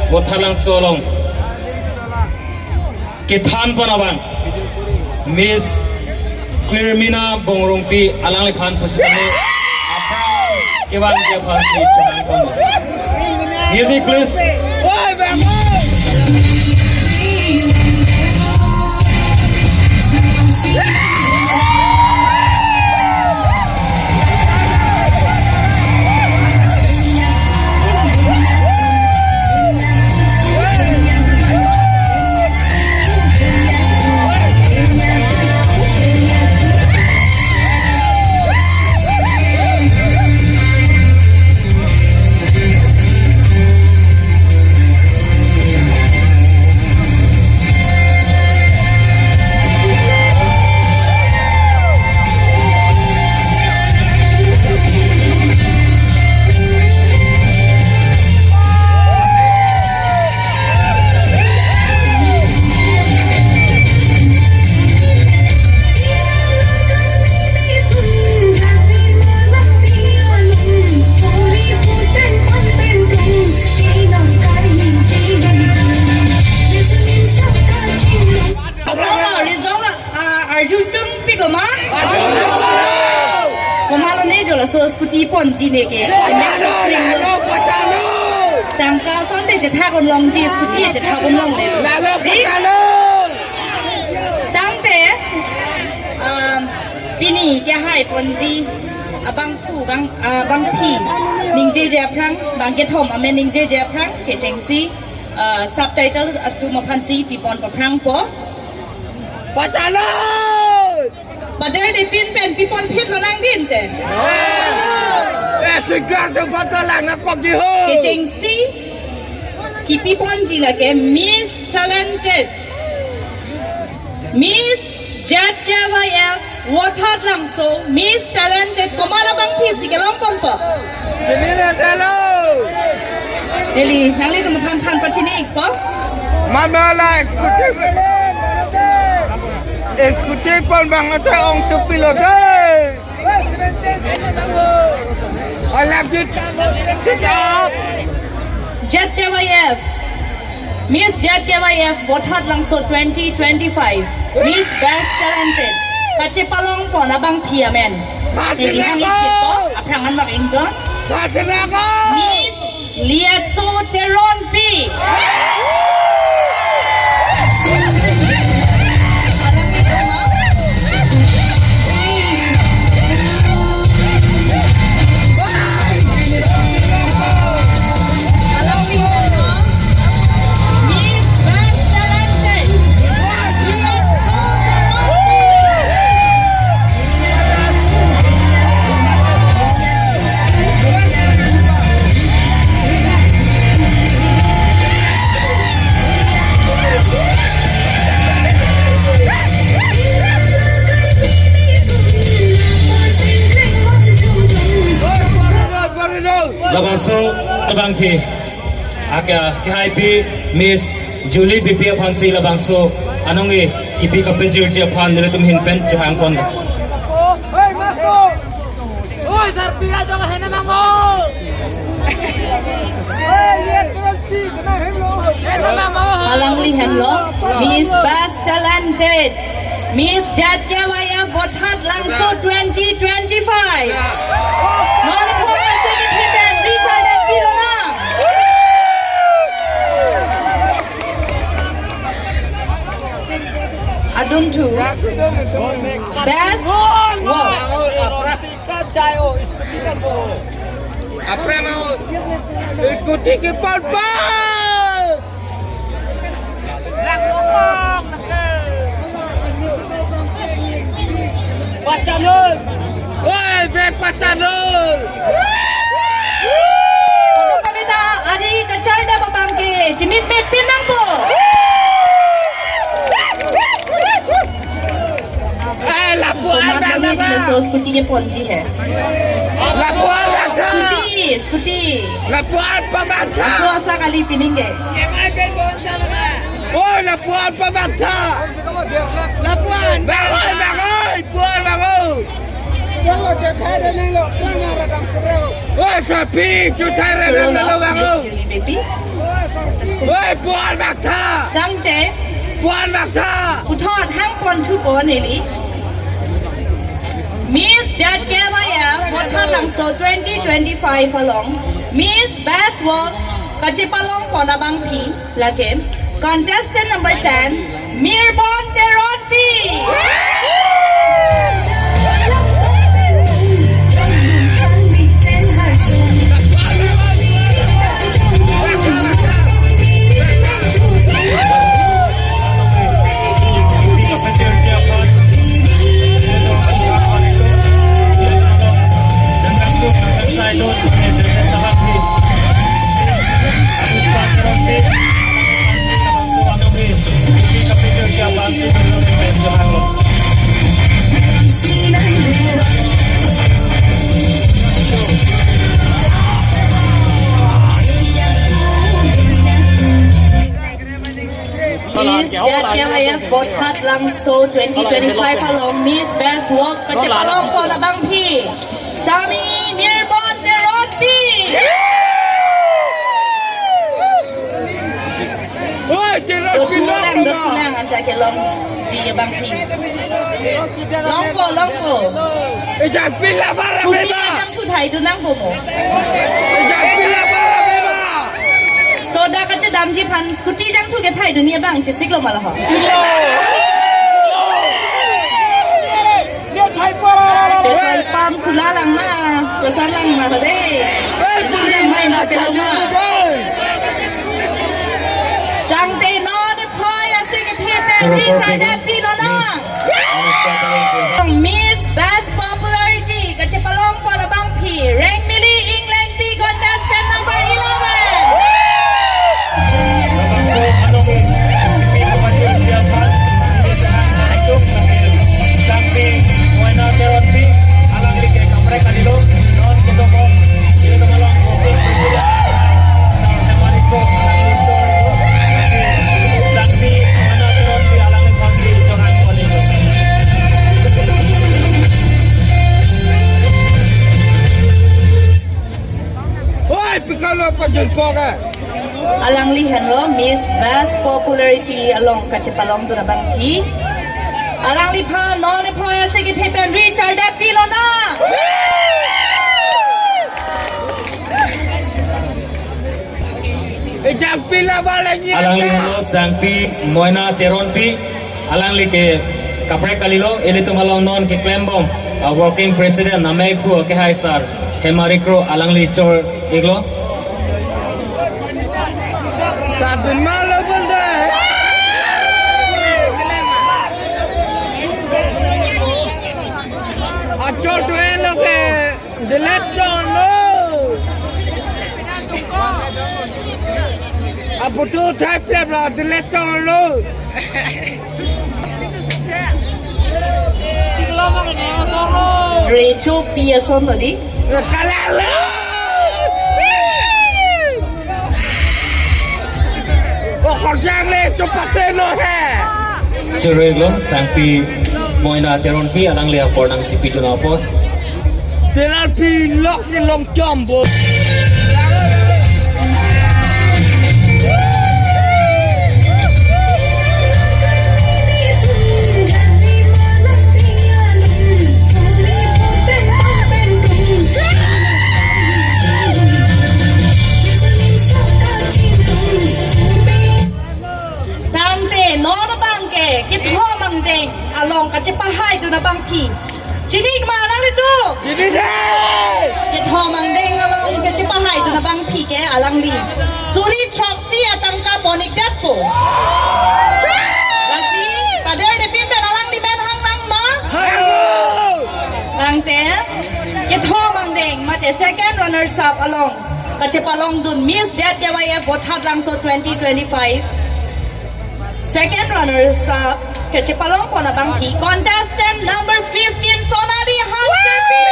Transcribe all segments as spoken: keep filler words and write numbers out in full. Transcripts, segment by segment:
Vothatlangso along kethan pon abang Miss Clearmina Bongrungpi alangliphan pusitame aphrang kevangji aphansi chohang pon. Music, please. Result, result, ah, arju tum pi koma? Koma lo ne jo laso scooty ponji ne ke. Next spring lo. Tangka asonte chethak un longji, scooty chethak un longle. Di? Tangte, um, pini kehai ponji abangphu, bang, ah, bangphi ningjeje aphrang, bang kethom amen ningjeje aphrang kechengsi, ah, subtitle atum aphansi pipon paphrangpo. Pachalo! Padai de pin pen pipon phit lonang din te. Eh, sigar tu pata lang na kok di ho. Kechengsi kipi ponji lake Miss Talented, Miss Z K Y F Vothatlangso, Miss Talented, koma labangphisi kelong ponpo? Sini na telo. Eli, nanglitum aphan than pachini ikpo? Mama la scooty. Scooty pon bang ate ong supi lo de. I love you. Sit up. Z K Y F, Miss Z K Y F Vothatlangso twenty twenty-five, Miss Best Talented, kachepalong pon abangphi amen. Eli hang ikpo, aphrang an mak ingdon. Miss Liatso Teronpi. Labangso abangphi ake kehaipi Miss Julie Beypi aphansi labangso anong-e kipi kapejirji aphan nelitum ahin pen chohang pon. Oi, maso! Oi, sar pira jong hena mamo! Oi, ye turon pi, kena hem lo. Hena mamo. Alangli henlo, Miss Best Talented, Miss Z K Y F Vothatlangso twenty twenty-five. Non pho kasi ni phiten Richard P lonang. Adunthu. Best. Wow. Apre mau ikuti ke palpa. Pachanol. Woi, bek pachanol. Kono kami ta adi kachar da babang ke, chimit met pinang po. Eh, lapu-an. Komat bang lagi na. Di laso scooty keponji he. Lapu-an bang tha. Scooty, scooty. Lapu-an pa bang tha. Laso asa kali pining ke. Oh, lapu-an pa bang tha. Lapu-an. Bang oi, bang oi, pu-an bang oi. Oh, sapi, chuthai re nang lo bang oi. Miss Julie Beypi. Oi, puan maktha! Tangte, puan maktha! Puthot hang ponthupo neli. Miss Z K Y F Vothatlangso twenty twenty-five along Miss Best Work kachepalongpon abangpi lake contestant number ten, Mirbon Teronpi. Miss Z K Y F Vothatlangso twenty twenty-five along Miss Best Work kachepalongpon abangpi, Sami Mirbon Teronpi. Oi, Teronpi, dothulang, longpo, dothulang, anta kelongji abangpi. Longpo, longpo. Ejang pila para scooty beba. Ajangthu thaidun nangpo mo. Ejang pila para beba. Soda kachedamji aphan scooty ajangthu ke thaidunji abang chesiklo ma laho. Siklo. Petrol pump khula lang ma, koson lang ma de. Khula lang ma, ina pelo ma. Tangte non phoi ase kephe pen Choro ri korte chai ko. Dap pilonang. Miss Best Popularity kachepalongpon abangpi, Rengmili Inglengpi, contestant number eleven. Laso anong pi kemachun siapan, Sangpi Moina Teronpi, alangli ke kaprek kalilo, non ketomong, ketomong along, oke, presiden. Sar Hemari ko, alangli chor ko. Sangpi Moina Teronpi, alangli phansi chorang kalilo. Oi, pikalo pajun ko ka. Alangli henlo Miss Best Popularity along kachepalongdun abangpi. Alangliphan non phoi ase kephe pen ri chai dap pilonang. Ejang pila bala ni. Alangli henlo Sangpi Moina Teronpi. Alangli ke kaprek kalilo, ilitum along non keklembom a working president amei phu kehai sar Hemari Kro, alangli chor iklo. Sabun malo bunda. Achor tu elo ke. Delete chonlo. Aputu thai plep la delete chonlo. Recho pi ason tadi. Kalalo. Okorjang le chupate lo he. Choro iklo, Sangpi Moina Teronpi, alangli apor nangchipidun apot. Teronpi lok si long chom bo. Tangte non abang ke kethom angdeng along kachepahaidun abangpi. Chini ma alanglitum? Chini dei. Kethom angdeng along kachepahaidun abangpi ke alangli suri choksi atangka ponik detpo. Lasi paderdepin pen alangli men hang nang ma? Hang. Tangte kethom angdeng mate second runners up along kachepalongdun Miss Z K Y F Vothatlangso twenty twenty-five. Second runners up kachepalongpon abangpi, contestant number fifteen, Sonali Hansepi.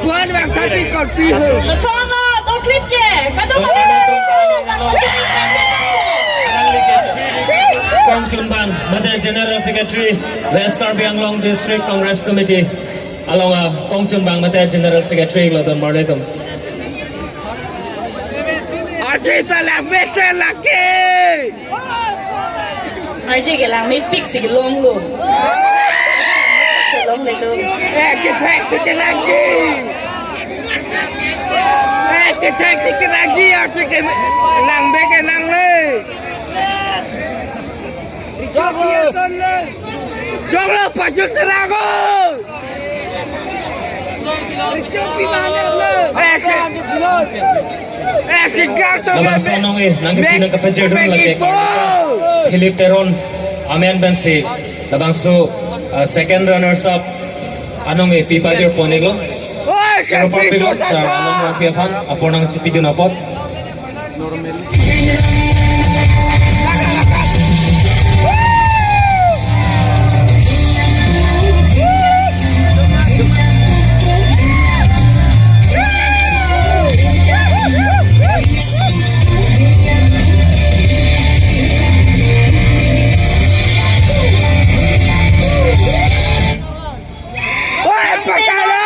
Wan bang thati korpi ho. Sona, toklit ke. Kadokave dari channel na. Kongchunbang, mate General Secretary, West Karbi Anglong District Congress Committee. Along a kongchunbang mate General Secretary lo don marle tum. Arti ta la mete laki. Arje ke langmepik si kelonglo. Kelongle lo. Eh, kethek si kenangji. Eh, kethek si kenangji, arje ke langbe kenangle. Joglo. Joglo pajut serango. Richopi mana lo? Eh, si. Eh, si Garto. Labangso anong e, nangkepi nangkepajir dun lake Philip Teron, amen pensi labangso, uh, second runners up anong e pipajir pon iklo. Oh, Choro parpiklo, sir, along wangpi aphan apor nangchipidun apot. Oi, patalo!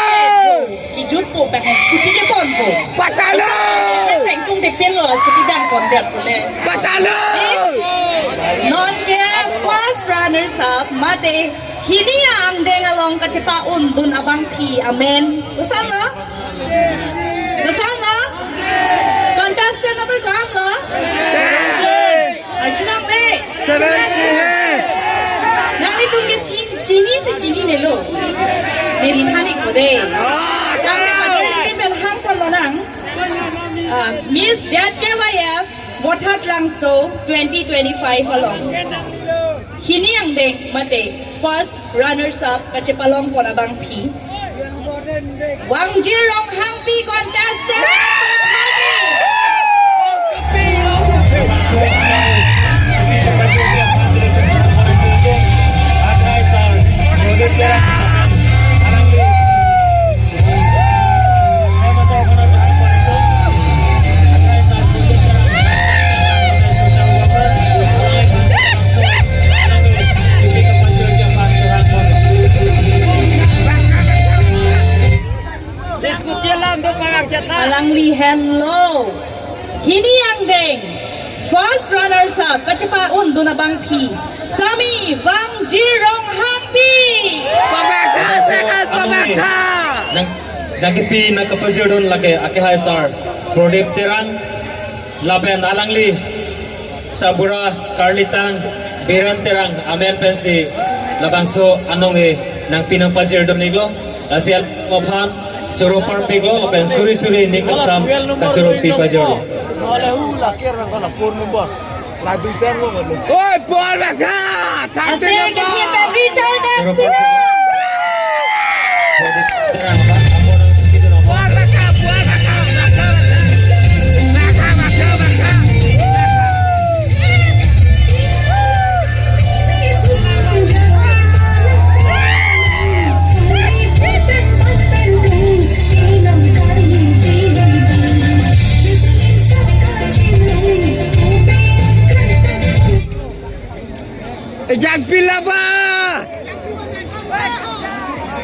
Kijut po, pengen scooty keponpo. Patalo! Tengtung depin lo, scooty dang pondet pule. Patalo! Non ke first runners up, mate hini angdeng along kachepa-un dun abangpi, amen. Lason lo? Lason lo? Contestant number ko-an lo? Arjunang le. Seventy hai. Nanglitum ke chin-, chini si chininelo. Neli than ikpo de. Tangte pada ini pen hangpon lonang. Ah, Miss Z K Y F, Vothatlangso twenty twenty-five along. Hini angdeng mate first runners up kachepalong pon abangpi. Wangjir Ronghangpi contestant. Diskusi lang do pangak chat lang. Alangli henlo. Hini angdeng first runners up kachepa-un dun abangpi, Sami Wangjir Ronghangpi. Pabakha, second pabakha. Nang, nangkepi nangkepajir dun lake akehai sir Prodip Terang lapen alangli sabura karlitang Biren Terang amen pensi labangso anong e nangpi nangpajir dun iklo. Lasi aphan choro parpiklo lapen suri suri ning kangsam kachoro pipajirlo. Nole hu lake rang kola phone number. Ladu pen lo ngalo. Oi, bol baka! Ase ke phi pen Richard Deb Sina. Bol baka, bol baka, baka, baka. Baka, baka, baka. Ejang pila ba?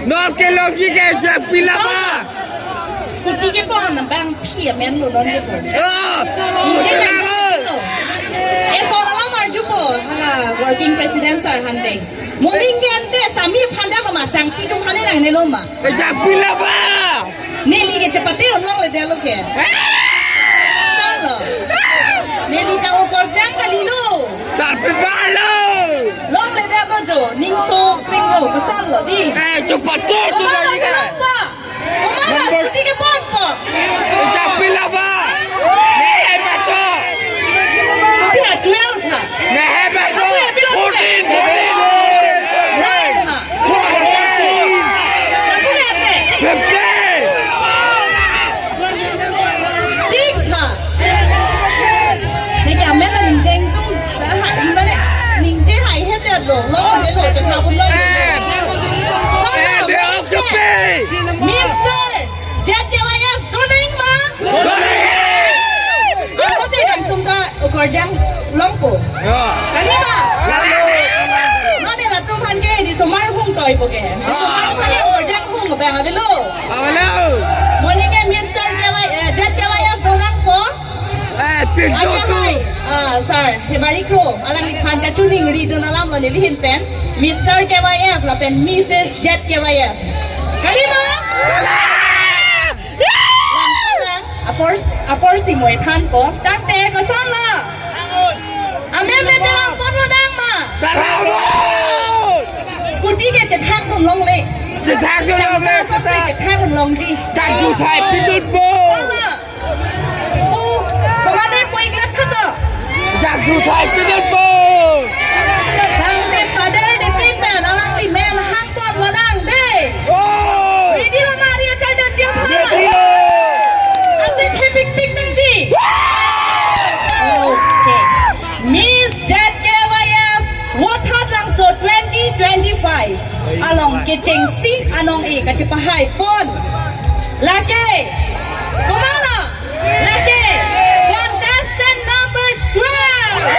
Nor ke logi ke ejang pila ba? Scooty kepon abangpi amen lo non kepon. Oh, ningje usaha hai lo. Eh, sona la marjupo, hala working president sir hante. Moning ke ante Sami phanda lo ma, Sangpi atum phande nangne lo ma. Ejang pila ba? Neli ke chepate-un longledetlo ke. Solo. Neli ta okorjang kalilo. Sarpi balo. Longledetlo jo, ningso pringlo, kosonlo di. Eh, chepate-un lagi ka. Longpa. Uma la scooty keponpo. Ejang pila ba? Nehe beto. Pila twelve na. Nehe beto. Pila, pila, pila. Fourteen, fourteen. Nine na. Fourteen. Kapu ete. Fifteen. Six ha. Neke amen ningje atum. Dah ha, mane ningje haihe det lo. Longledetlo, chepha pun lo. Solo. Eh, de ok, Mister Mister J Borjang longpo. Ya. Kali ma? Kali. Mane latum aphan ke di somar hung toipo ke. Di somar aphan ke borjang hung abang avelo. Avelo. Mane ke Mister K Y, eh, Z K Y F donangpo. Eh, piso Aja tu. Hai. Ah, sir, Hemari Kro, alangliphan kachiningri dun alam lo neli ahin pen. Mister K Y F lapen Missus Z K Y F. Kali ma? Kali. Apor, apor si moi thanpo. Tangte kosonlo? Amen le terang ponlo dang ma? Terang pon! Scooty ke chethak dun longle. Chethak dun longle, Tangka scooty chethak. Chethak dun longji. Kangku thai pidun po. Kosonlo? Pu, komatne pu-ik lap tha to. Jagru thai pidun po. Tangte pader di pin pen alangli amen hang ponlo nang de. Oh. Ready lo ma, Ari achai damji aphan? Ready lo. Ase thepik pik nangji. Okay. Miss Z K Y F Vothatlangso twenty twenty-five along kechengsi anong-e kachepahai pon. Lake, komatlo? Lake, contestant number twelve.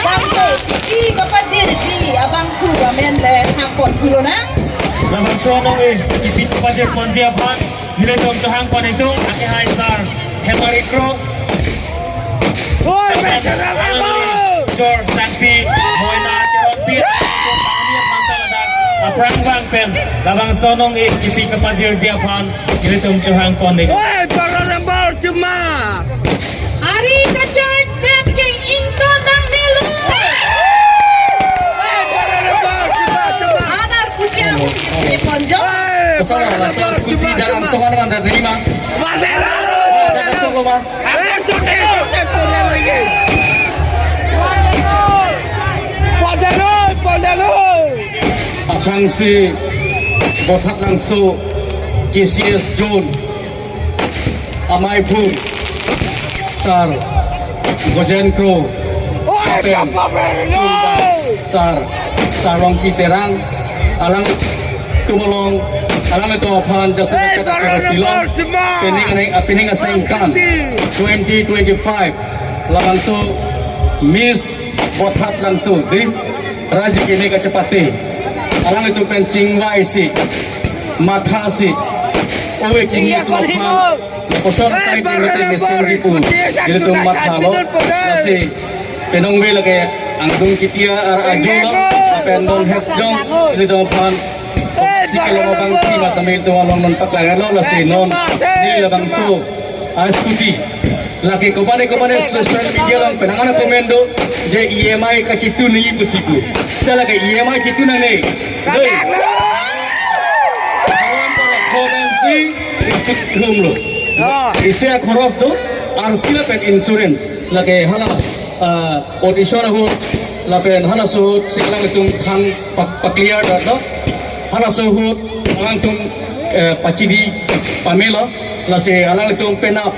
Bangke, pi kapajirji abangphu amen le hang pon thulo na. Labangso anong-e kipi kapajir ponji aphan nelitum chohang pon itum, ake hai sir Hemari Kro. Oi, veteran level. Jor Sangpi, Moina Teronpi, aphrang bang pen labangso anong-e kipi kapajirji aphan nelitum chohang pon itum. Oi, para number cuma. Ari kachardet ke ingkang nangnelo. Ada seperti aku di Ponjong. Kosonlo, laso scooty dak angsong an man dak neli ma. Dak angsong lo ma. Aphrangsi Vothatlangso K C S zone amei phun sir Gojen Kro, oi, lapen Papa Berno! Sir, sir Rongki Terang, alangtum along, alangtum aphan jasemet, eh, kata para kara pilo, Papa Berno! Pening aneng, pening asengkan twenty twenty-five labangso Miss Vothatlangso di raji keme kachepate, alangtum pen chingvaisi, mathasi, ove kimi atum aphan kosonsi ilitum mesen kipu, ilitum mathalo, lasi penong ve lake angdung kitia ar ajung lo, lapen non het jong ilitum aphan si kelong abang ti matame ilitum along non paklang lo, lasi non neli labangso a scooty. Lake komane komane social media along penang ana comment do je E M I kachetun nangji pusi pu. Seta lake E M I chetun nangne. Dei. Awan para khodan si scooty hum lo. Isi akhoros do, arsi lapen insurance. Lake hala, ah, audition ahut lapen halaso ahut si alangtum than pa, pa-clear dak do. Halaso ahut alangtum, eh, pachini pamelo, lasi alangtum penap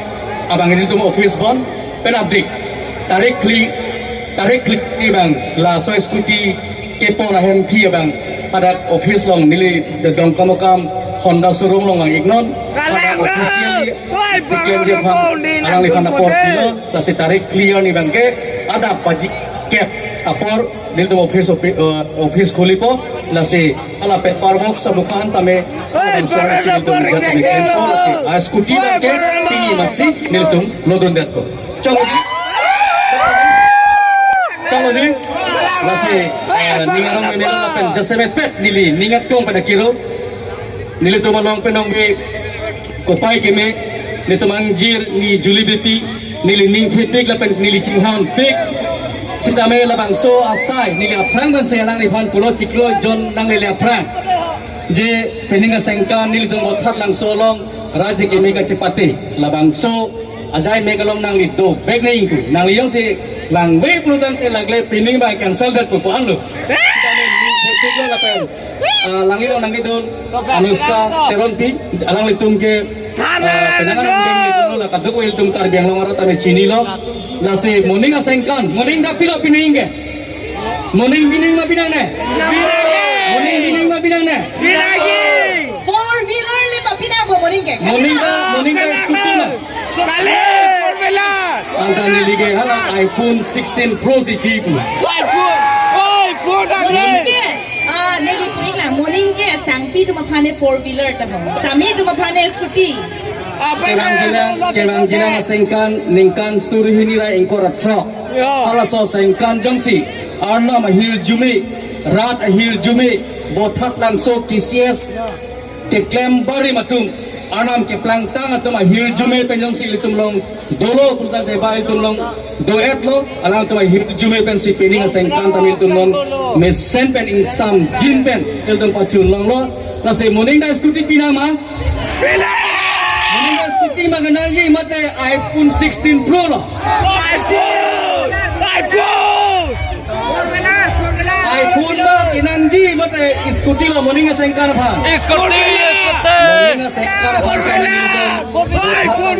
abang ilitum office bon, penap dik. Tarik phli, tarik phli abang laso scooty kepon ahemphi abang hadak office along neli Dongkamukam Honda showroom along vang-iknon. Hadak officially ticket dia phan alangliphan apor pilo, lasi tarik phli arni abangke adap baji kep apor nelitum office, opi-, eh, office khulipo, lasi hala paperwork sa bukan tame, oi, langsung para si nelitum number jat kami kelo. Kempo, lasi a scooty abangke pini matsi nelitum lodun detpo. Chong. Chong. Lasi, eh, ning arong meme lapen jasemet pet neli ning atum pen akiro. Nelitum along penong ke kopai keme, nelitum angjir ni Julie Beypi, neli ning thepik lapen neli chinghonpik. Sitame labangso asai neli aphrang pensi alangliphan pulo chiklo jon nanglele aphrang. Je pining asengkan nelitum Vothatlangso along raji keme kachepate labangso ajai mek along nangli dovek nangji pu. Nangli jongsi vangve pulotangte lagle pining abang cancel det pu pu-an lo. Sitame ning thepik lo lapen, ah, alangli along nangkedun Anushka Teronpi, alanglitum ke, ah, penang anang lo, kadokave ilitum Karbi Anglong arat tame chinilo. Lasi moning asengkan, moning ta pilo pining ke. Moning pining ma pinang ne? Moning pining ma pinang ne? Pinangji. Four wheeler le ma pinang bo moning ke? Moning ta, moning ta scooty ma. Kali, four wheeler. Angka neli ke hala iPhone sixteen Pro si pi pu. iPhone, iPhone Moning age. Ke, ah, neli ping la, moning ke sangpi atum aphan ke four wheeler ta ho. Sami atum aphan ke scooty. Apa Kevang ya? Jilang, kevang jilang asengkan ningkan suri hini ra ingkoi ra throk. Ya. Halaso asengkan jongsi Arnam ahirjume, rat ahirjume, Vothatlangso T C S keklem barim atum, Arnam keplangtang atum ahirjume pen jongsi ilitum along dolo pulotangte ba ilitum along do-etlo, alangtum ahirjume pensi pining asengkan tame ilitum along mesen pen ingsamjin pen ilitum pachun longlo. Lasi moning ta scooty pinang ma? Pinang! Moning ta scooty ma kenangji mate iPhone sixteen Pro lo? iPhone! iPhone! iPhone ma kenangji mate scooty lo moning asengkan aphan? Scooty, scooty. Moning asengkan aphan kami nonton. iPhone!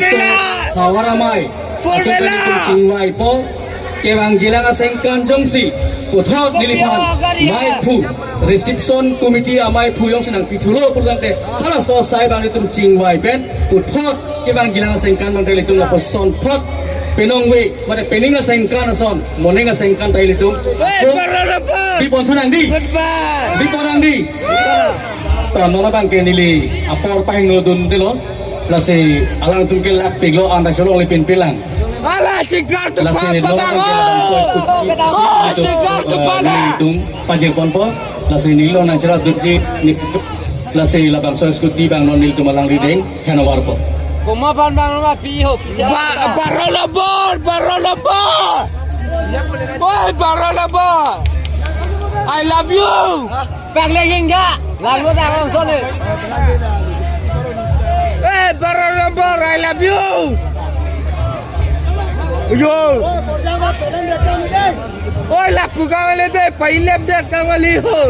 Havar Amei. Four wheeler. Atum kami tum chingvaipo. Kevang jilang asengkan jongsi puthot neliphan maiphu, reception committee amaiphu jongsi nangpithulo pulotangte halaso asai abang ilitum chingvai pen puthot kevang jilang asengkan abang ilitum lapuson thot penong ve mate pining asengkan ason moning asengkan ta ilitum. Hey, paralapa. Bipon thu nangji. Goodbye. Bipon nangji. To non abang ke neli apor pahingno dundelo. Lasi alangtum ke lak piklo anda cholong le pinpilang. Ala sikar tu lasi pa neli pa along abang ke labangso scooty, oh, si nelitum, sikar tu eh, pa nelitum pajirponpo. Lasi neli along nangcherap dunji ni, lasi labangso scooty abang non nelitum alangli deng henovarpo. Kuma pan abang ma pi ho, kisa. Ba-, baralapa, baralapa. Oi, baralapa. I love you. Pagle hingga. Lalu dah langsung ni. Eh, baralapa, I love you. Yo. Oi, lapu kawale de, pailep de kawali ho.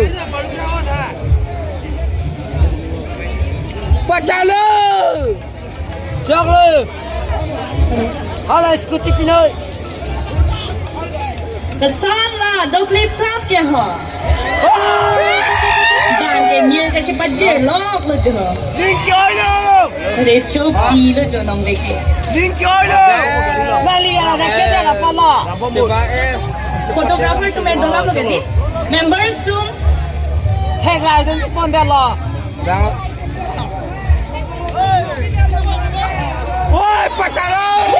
Pachalo. Choklo. Hala scooty pinoi. Kasan la, doklip klap ke ho. Bang ke nyir kachepajirlok lo jo. Ning ke oi lo. Recho pi lo jo nongle ke. Ning ke oi lo. Lali ala da ke da la pala. Photographer atum dolang lo ke di. Members atum. Hek lai dun pon da lo. Oi, pachalo!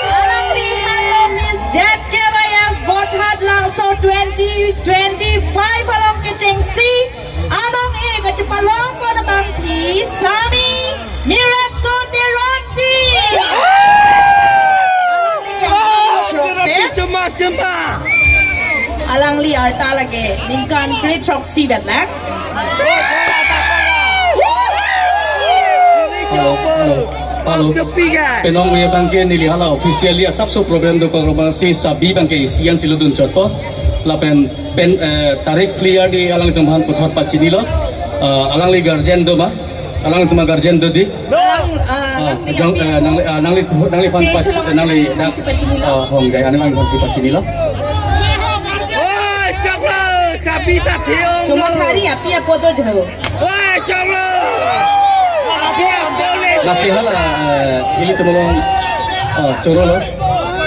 Alangli halo Miss Z K Y F Vothatlangso twenty twenty-five along kechengsi anong-e kachepalongpon abang thi Sami Miratso Teronpi. Alangli ke Oh, trophy. Trophy cuma-cuma. Alangli arta lake ningkan kre throksi vet lang. Halo, halo, halo. Penong me abang ke neli hala officially asapso program dokok abang si sabi abang ke isian si lodun chotpo. Lapen pen, eh, tarik clear di alangtum aphan puthot pachinilo. Eh, alangli guardian do ma? Alangtum a-guardian do di? Alang, ah, Ah, alangli jong, api eh, nangli, ah, nangli, nangliphan stage pach-, along nangli nangsi pachinilo. Ah, hong jai, aniphan si pachinilo. Oi, choklo, sabi ta thiong. Chuma hari api apo do jo. Oi, choklo. Lasi hala, eh, ilitum along, eh, chorolo.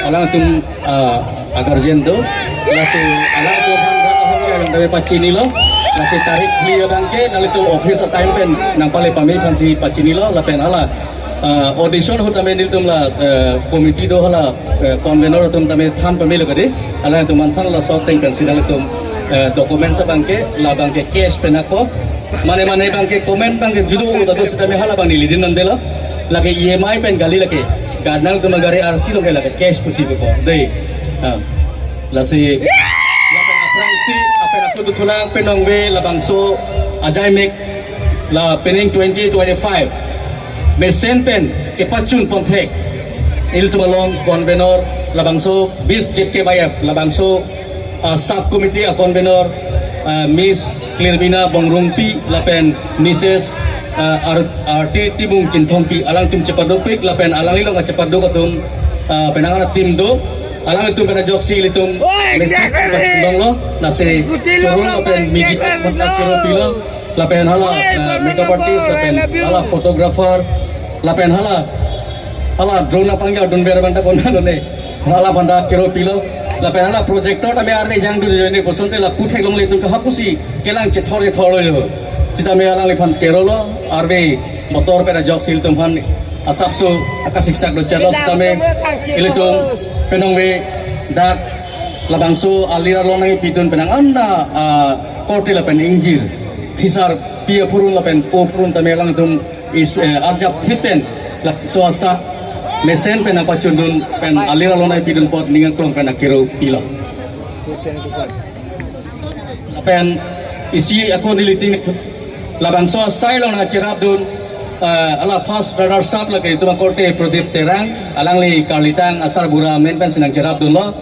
Alangtum, eh, a-guardian do. Lasi alangtum aphan dak ahong ya yang dami pachinilo. Lasi tarik phli abang ke nanglitum office time pen nangpale pame aphan si pachinilo lapen hala Ah, audition ahut tame nelitum la, eh, committee do hala, eh, convener atum tame than pamelo kadi. Alangtum aphan than laso ateng pensi nelitum, eh, documents abangke, labangke cash pen ako. Mane mane abangke comment abangke judo uta do sitame hala abang neli din nang delo. Lake E M I pen kali lake. Gad nangtum agari R C along ke lake cash pusi ko. Dei. Ah. Lasi. Lapen aphrangsi, apen aku tutulang penong ve labangso ajaimek la pening twenty twenty-five. Mesen pen kepachun ponthek. Ilitum along convener labangso bis J K Y F, labangso, ah, sub committee a convener, ah, Miss Clermina Bongrungpi lapen Missus, ah, Ar-, Arti Timung Chinthongpi alangtum chepadukpik lapen alangli along chepaduk atum, ah, penang ana team do alangtum pen ajoksi ilitum Oi, mesen exactly. Pachun longlo, lasi Ikuti chorong longlo, lapen midi exactly. Mata kiro pilo, lapen hala, Oi, eh, makeup artist, I lapen love you. Hala photographer, lapen hala, hala drone apangya dunver banta kona lone, hala banta kiro pilo, lapen hala projector tame arni jang dun jone kosonte la puthek longle tun kahapusi kelang chethor chethor lo yo. Sitame alangliphan kerolo, arve motor pen ajoksi ilitum aphan asapso akasiksak do chelo sitame ilitum penong ve dak labangso alir along nangpidun penang ana, ah, korte lapen ingjir. Phisar pi aphurun lapen po aphurun tame alangtum is, eh, arjap thip pen labangso asai mesen pen nangpachundun pen alir along nangpidun apot ning aklong pen akiro pilo. Lapen isi ako nelitum labangso asai along nangcherapdun, eh, hala first runner up lake itum akorte Pradip Terang, alangli Karlitang asarbura amen pensi nangcherapdunlo.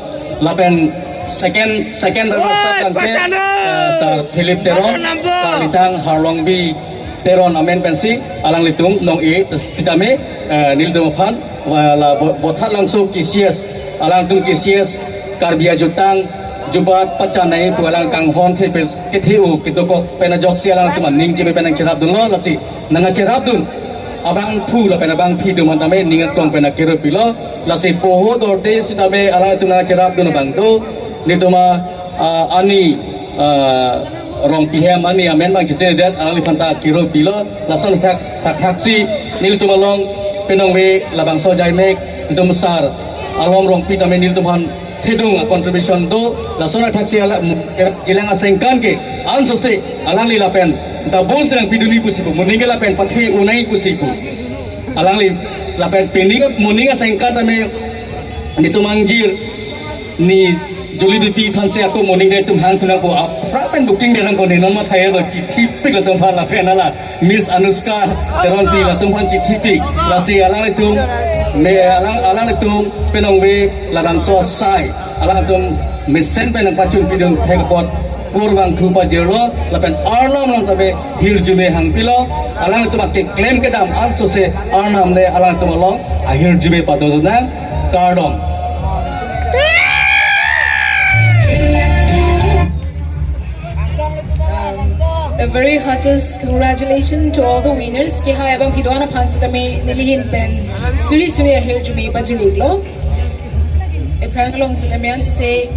Lapen second, second runner up Oi, angke, Patano! Eh, Sir Philip Teron, Patano number! Karlitang Harlongbi Teron amen pensi alanglitum nong-e sitame, eh, nelitum aphan, eh, la bo-, Bothatlangso K C S, alangtum K C S, Karbi ajutang, jubat pachanai pu alang kanghon the pe kethe-o kedokok pen ajoksi alangtum aning keme pen nangcherapdunlo, lasi nangcherapdun abangphu lapen abangphi atum aphan tame ning aklong pen akiro pilo, lasi poho dorte sitame alangtum nangcherapdun abang do, nelitum a, ah, ani, ah, Rongpi hem ani amen abang chete det, alangliphan ta kiro pilo, lason thak, thak, thaksi, nelitum along penong ve labangso ajaimek, nelitum sar, Alom Rongpi tame nelitum aphan thedung a contribution do, lason thaksi hala, kelang asengkan ke, ansose, alangli lapen, double si nangpidunji pusi pu, moning ke lapen pathe unji pusi pu. Alangli, lapen pini ke moning asengkan tame, nelitum angjir, ni Juli Bipi thansi ako moning ke itum hang sunang po apra pen booking de nang kone non mathai lo chithi pik latum aphan lapen hala Miss Anushka Teronpi latum aphan chithi pik lasi alanglitum me alang alanglitum penong ve labangso asai alanglitum mesen pen nangpachun pidun thek apot kurvangthu pajirlo lapen Arnam along tame hirjume hangpilo, alanglitum akeklem kedam ansose Arnam le alanglitum along ahirjume padodonang, kardom. Um, a very heartiest congratulations to all the winners. Kehai abangphi do-an aphan sitame neli ahin pen suri suri ahirjume pajirlo. Ephrang along sitame ansose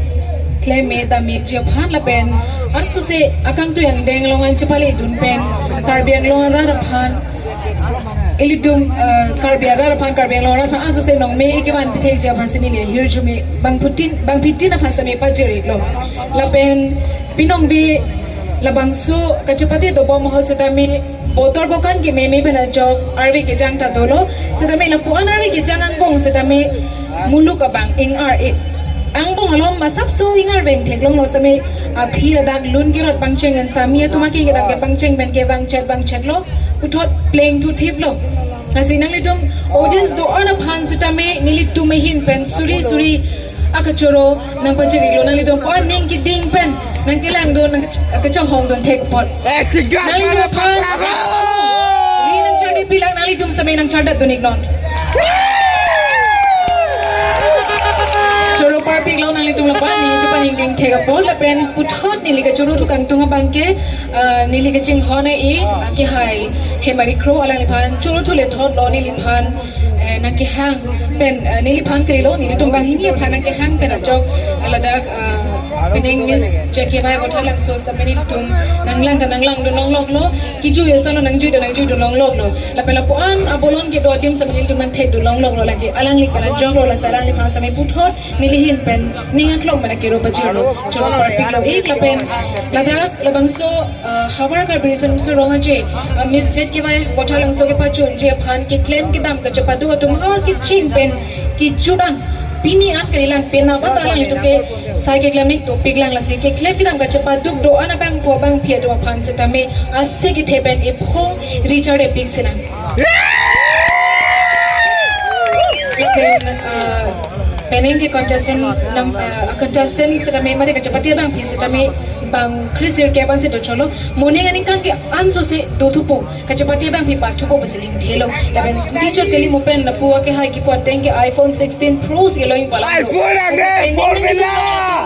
klem me dam meji aphan lapen ansose akangtui angdeng along an chepaledun pen Karbi Anglong arat aphan ilitum, eh, Karbi arat aphan, Karbi Anglong arat aphan ansose nong me ikevan pitheji aphan si neli ahirjume bangphutin, bangphitin aphan sitame pajirlo. Lapen penong ve labangso kachepate dobom ahut sitame botor bokan kememe pen ajok arve kejang ta dolo sitame lapu-an arve kejang angbong sitame muluk abang ingar-e. Angbong alom asapso ingar veng theklonglo sitame aphi ladak lun kerot bangcheng ren sami atum akeng kedam ke bangcheng pen ke bangchet bangchetlo puthot plengthu thiplo. Lasi nanglitum audience do-an aphan sitame nelitum ahin pen suri suri akachoro nangpajirlo nanglitum aning keding pen nangkelangdun nang kachonghongdun thek apot. Eh, sigat nanglitum aphan. Ri nangchardi pilang nanglitum sitame nangchardap dun iknon. Choro parpiklo nanglitum lapu-an neli chepaningding thek apot lapen puthot neli kachoro thu kangtung abangke, eh, neli kachinghon e, eh, kehai Hemari Kro alangliphan choro thu lethotlo neliphan, eh, nangkehang pen, eh, neliphan kalilo nelitum banghini aphan nangkehang pen ajok, eh, ladak, eh, Pining Miss J K Y Vothatlangso sitame nelitum nanglang ta nanglang dun longloklo, kejui asonlo nangjui ta nangjui dun longloklo. Lapen lapu-an abolon kedo adim sitame nelitum nangthek dun longloklo lake alangli pen ajoklo, lasi alangliphan sitame puthot neli ahin pen ning aklong pen akero pajirlo. Choro parpiklo ik lapen ladak labangso, uh, Havar Karbi Riso Nimso Rong Aje, uh, Miss J K Y Vothatlangso kepachunji aphan keklem kedam kachepado atum akecheng pen kejut an pini an kalilang pen abang ta alanglitum ke sai keklem ning topik lang, lasi keklem kedam kachepaduk do-an abangpo abangpi atum aphan sitame ase kethe pen ephong richard epik sinang. Lapen, uh, penang ke contestant nam, uh, contestant sitame mate kachepate abangpi sitame bang Chris Irkeban si docholo. Moning aningkan ke anso se dothupo. Kachepate abangpi pathupo pusi ningthelo. Lapen scooty chot kali mo pen lapu akehai kipu ateng ke iPhone sixteen Pro si longji palang do. iPhone age, Lapen formula!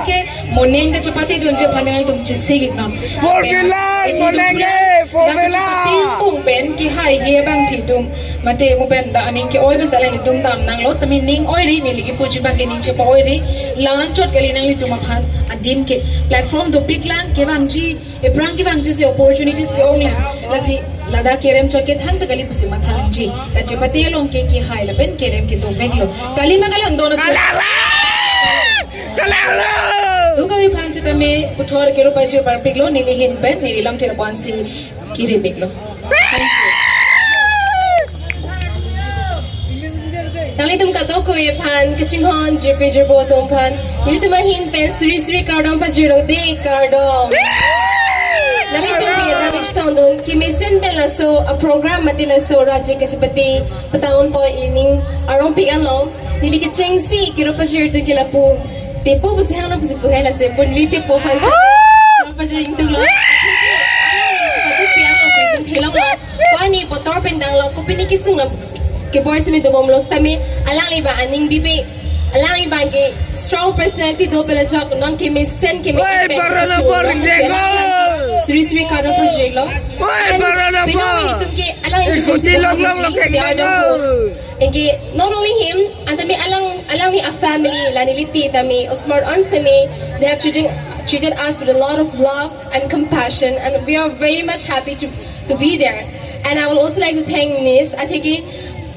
Ke moning kachepate dunji aphan nangtum chesik non. Formula, Lapen moning age, formula! Kachepate pung pen kehaihe abangpi atum. Mate mo pen dak aning ke-oi pen salen itum dam nanglo sitame ning oiri neli kipuji abang ke ning chepa-oiri. Lanchot kali nanglitum aphan adim ke platform dopik lang kevangji. Ephrang kevangji si opportunities ke-ong lang. Lasi ladak kerem chot ke thangta kali pusi matha nangji. Kachepate along ke kehai lapen kerem ke doveklo. Kali ma kalang dono ke. Kalang lang! Kalang lang! Dukave aphan sitame puthot kero pajir parpiklo, neli ahin pen neli lamthe lapu-an si kiri piklo. Thank you. Nanglitum kadokave aphan kachinghon jirpi jirpo atum aphan nelitum ahin pen suri suri kardom pajirlo de, kardom. Nanglitum pini ta nishton dun kemesen pen laso a program mate laso Rajya Kachepate patang-onpo ilining arong pik anlo. Neli kechengsi kero pajir atum ke lapu tepo pusi hangno pusi puhe lasi pun neli tepo aphan si kero pajir ingtunglo. Alang chepaduk pi anlo pu itum thelonglo. Ko-an ni botor pen danglo, kopine kesung lo, keboi sitame dobomlo sitame alangli abang aning bibe, alangli abang ke strong personality do pen ajok non kemesen kemesen Oi, pen barana kechung bar lo, dego! Suri suri kardom pajirlo. Oi, And barana bar! Pinong itum ke alang itum Ikuti si long long lo, bohong si, they are the keknang lo. Host. Anke not only him, and tame alang alangli a family, la neli tame, Osmar on seme, they have treated, treated us with a lot of love and compassion, and we are very much happy to, to be there. And I would also like to thank Miss Atiki.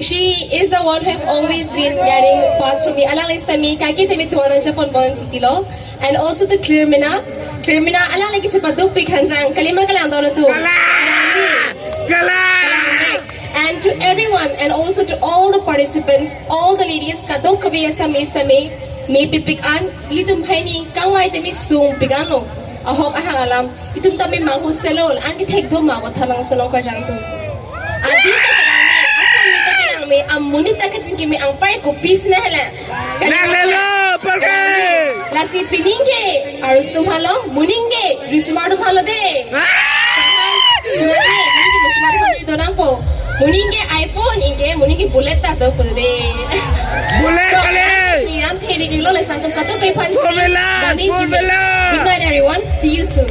She is the one who have always been getting parts from me. Alangli sitame kaki tame tuaran chapon bon titilo. And also to Clearmina. Clearmina, alangli kichepaduk pik hanjang. Kali ma kalang dono tu. Kalang! Kalang! Kalang! Kalang back. And to everyone, and also to all the participants, all the ladies, kadokave asami sitame, me pipik an, ilitum haini, kangvai tame sung pik anlo. Ahok ahang alam, itum tame manghu selo, an kethek do ma Vothatlangso along karjang atum. Adi ta kalang me, asami ta kalang me, amonit ta kachingkime angpai kopisi na hala. Kalang lelo, palke. Lasi pining ke, arus atum halo, moning ke, rismar atum halo de. Ah! Moning ke, moning ke, rismar atum halo do nangpo. Moning ke iPhone, ingke, moning ke bullet ta do pu de. Bullet So, kali. Sriram theri kilo le santum katu kai phan Four wheeler, kami four jumpa. Wheeler. Good night, everyone. See you soon.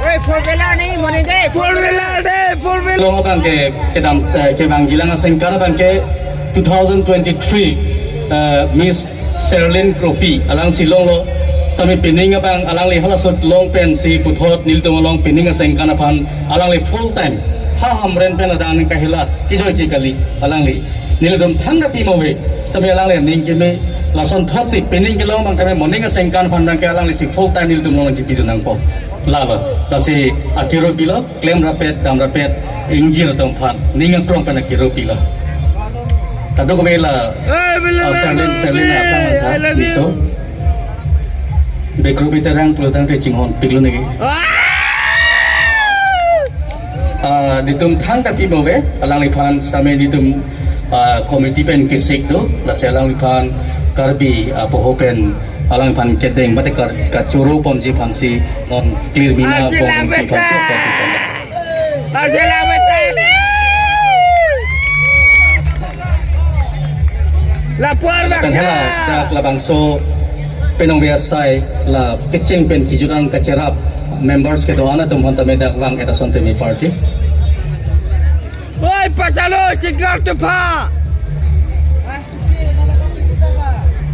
Eh, four wheeler ni, moning ke. Four wheeler de, four wheeler. Long abang ke kedam, eh, kevangjilang asengkan abang ke two thousand twenty-three, eh, Miss Serlin Kropi, alangsi longlo, sitame pining abang alangli halaso along pensi puthot nelitum along pining asengkan aphan alangli full time ha Hamren pen adang ning kahilat kejoi ke kali alangli. Nelitum thangta pimo ave, sitame alangli ning keme lason thotsi pining kelong abang tame moning asengkan aphan abang ke alanglisi full time nelitum along chipi dun nangpo. Lalo, lasi akero pilo, klem rapet, dam rapet, ingjir atum aphan, ning aklong pen akero pilo. Kadokave la, Eh, bila, ah, bila, Serlin, bila, Serlin, bila, aphrang, I love you. Miso. Bekru biterang pelutang te chinghon piklo niki. Ah! Ah, nelitum thangta pimo ave, alangliphan sitame nelitum, ah, committee pen kesik do, lasi alangliphan Karbi, ah, poho pen alangliphan kedeng mate kar-, kachoro ponji aphansi non Clearmina Arjila bong besa. Pi aphansi apot pi aphan. Arjila besa. Lapor Pen bakya. Hala dak labangso penong biasai la kecheng pen kejut an kacherap members kedo-an atum aphan tame dak vang-et ason tame party. Oi, pachalo, sigar tupha.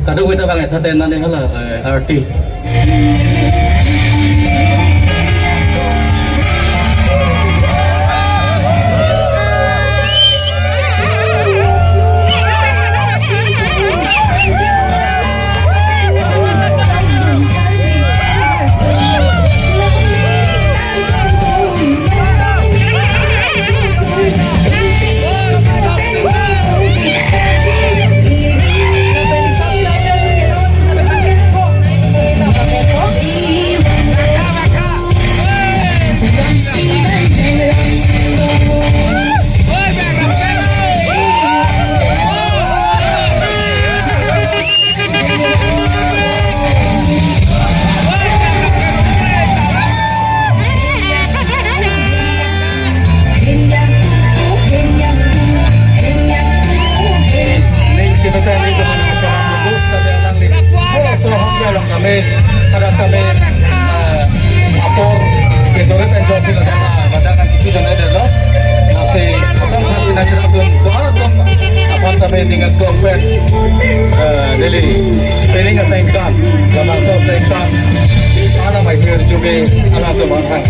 Kadokave ta vang-et tha te nani hala, eh, arti. Kedore pen jongsi ladak, ladak nangkipi dun-edetlo. Lasi asam khasi nacherap dun, do-an atum aphan ta pen ning aklong pen, eh, neli pining asengkan, labangso asengkan, anam ahirjume, alangtum aphan